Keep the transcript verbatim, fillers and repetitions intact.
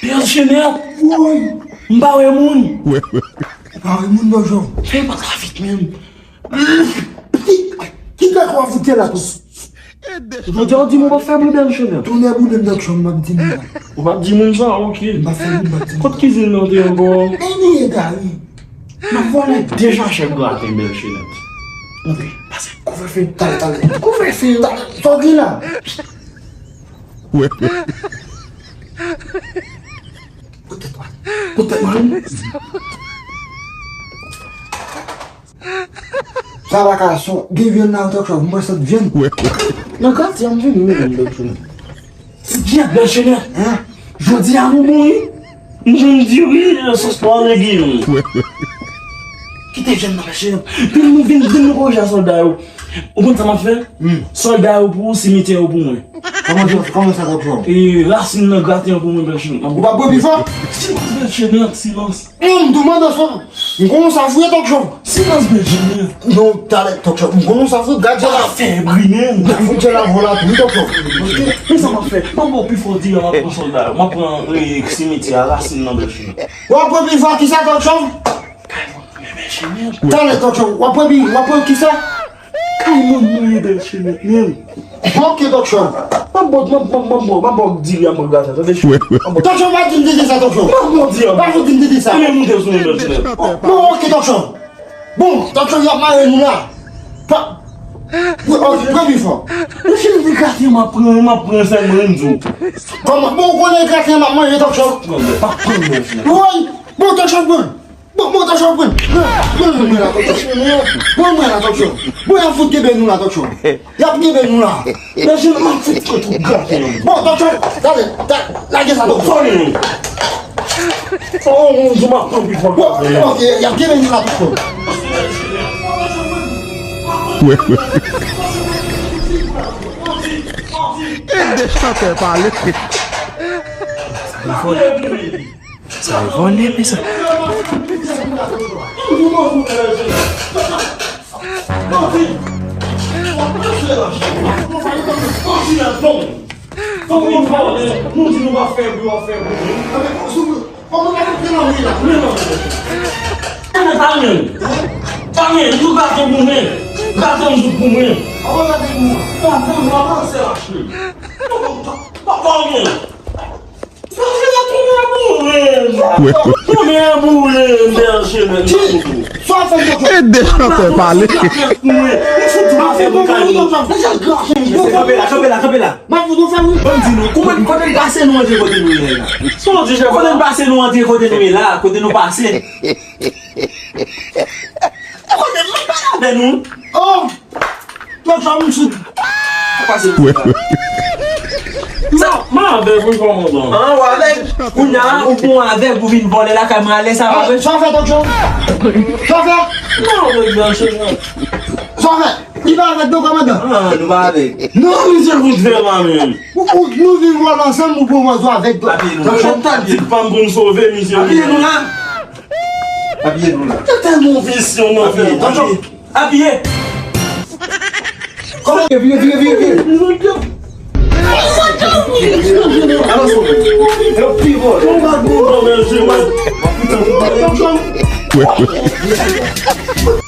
Pè Jenèt! Woy! M pa wè moun! Ou pa wè moun, Dòk Jòv? Fè pa ka vit menm! Ki, ki kaka w ap fout la tou? Jodi a w di m ou p ap fè bri, Pè Jenèt? Tonnè boule m, Dòk Jòv, m p ap di moun la. Ou p ap di moun sa? Oke. M p ap fè bri, m p ap di moun. Kot kizin nan te ankò? Men ni egare. M ap vòlè de sachè graten, Pè Jenèt. Antre, pase. Kouvèfe. Talè, talè. Kouvèfe. Talè. Sa w gen la? Wè, wè. Poutèt mwen. Poutèt mwen. Sa pa ka son. Gen vyann la, Dòk Jòv. Mwen sot vyann. Wè, wè. Nan katye a, m vini, wi, menm, Dòk Jòv. Dyab, Pè Jenèt. Hein? Jodi a nou bon, wi. M jwenn diri, sòs pwa, legiyon. Kite vyann nan, Pè Jenèt. Vin nou, vin, vin nou kòrije a sòlda yo. Ou konn sa m ap fè? Hmm. Sòlda yo pou ou, simityè yo pou mwen. Kòman sa, kòman sa, Dòk Jòv? E rasin nan graten an pou mwen, Pè Jenèt. Ou p ap bwè pi fò? Silans, Pè Jenèt, silans. Hum, m tou mande sa. M konn sa vre, Dòk Jòv. Silans, Pè Jenèt. Non, talè, Dòk Jòv. M konn sa vre, gad sa la. Fè bri, menm. Gad fout la vola tou, Dòk Jòv. Men sa m ap fè? M ap ba w pi fò diri a, m ap pran sòlda yo. M ap pran, e, simityè a, rasin nan, Pè Jenèt. W ap bwè pi fò ki sa, Dòk Jòv? Kay mwen, men, men, Jenèt. Talè, Dòk Jòv, w ap pran bi, w ap pran kisa? Kay mwen, mwen, Pè Jenèt, men. Ok, Dòk Jòv. M ap ba w, m ap, m ap, m ap ba w, m ap ba w diri a, m ap gate, tande, Jenèt. M ap ba w. Dòk Jòv, pa di m te di sa, Dòk Jòv. M ap ba w diri a. Pa fout di m te di sa. Ebyen, moute sou mwen, Jenèt. Bon, ok, Dòk Jòv. Bon, Dòk Jòv, y ap mare nou la. Pa. Wi, ok, pran pi fò. Mwen, Jenèt, e graten m ap pran, m ap pran sèlman, m di w. Kòman? Bon, ou konnen graten m ap manje, Dòk Jòv. Pran, pran, pran, Jenèt. Woy! Bon, Dòk Jòv, pran. Bon, bon, Dòk Jòv, pran. Pran, pran mwen la, Dòk Jòv. Pran mwen la, Dòk Jòv. Bon, y ap fout kenbe nou la, Dòk Jòv. Y ap kenbe nou la. Mèsi, m ap fout pran tout graten an. Bon, Dòk Jòv, talè, talè, lage sa, Dòk Jòv. Fò nou. Oh, mon Dieu, m ap pran pi fò. Bon, ok, y ap kenbe nou la, Dòk Jòv. Wè, wè. Ede chantè pale. Sa vòlè, men sa. Fòk nou vòlè, nou di nou pa fè bri, w ap fè bri. Anben, pa gen. Pa gen, nou gate pou mwen. Gate m tout pou mwen. Pa gen. Ede chantè pale. Kanpe la, kanpe la, kanpe la. Ban m di nou, kòman, kote n pase nou antre kote nou ye la? Kote n pase nou antre kote nou ye la, kote nou pase. Kote m pale avè nou. Oh! Dòk Jòv, m sou. Pase pou sa. Sa, m avèg wi, kòmandan. An, ou avèg? Kounye a, ou pran avèg, ou vin vòlè lakay mwen, alè sa pa vre? Sa w fè, Dòk Jòv? Sa w fè? Non, non, non, non. Sa w fè? Li pa avèg non, kòmandan? An, nou pa avèg. Non, misye fout fè pa menm. Ou, ou, nou vin vòlè ansanm, ou pran pòz ou avèg, Dòk Jòv. Apiye nou la. Taktik pa m pou m sove misye. Apiye nou la. Apiye nou la. Tèt move si yon nan fè. Apiye, apiye. Apiye. Kòman? Vire, vire, vire, vire. Alò, sove. Yo pi bon. Yon bag moun nan men, je mwen. Putain, putain.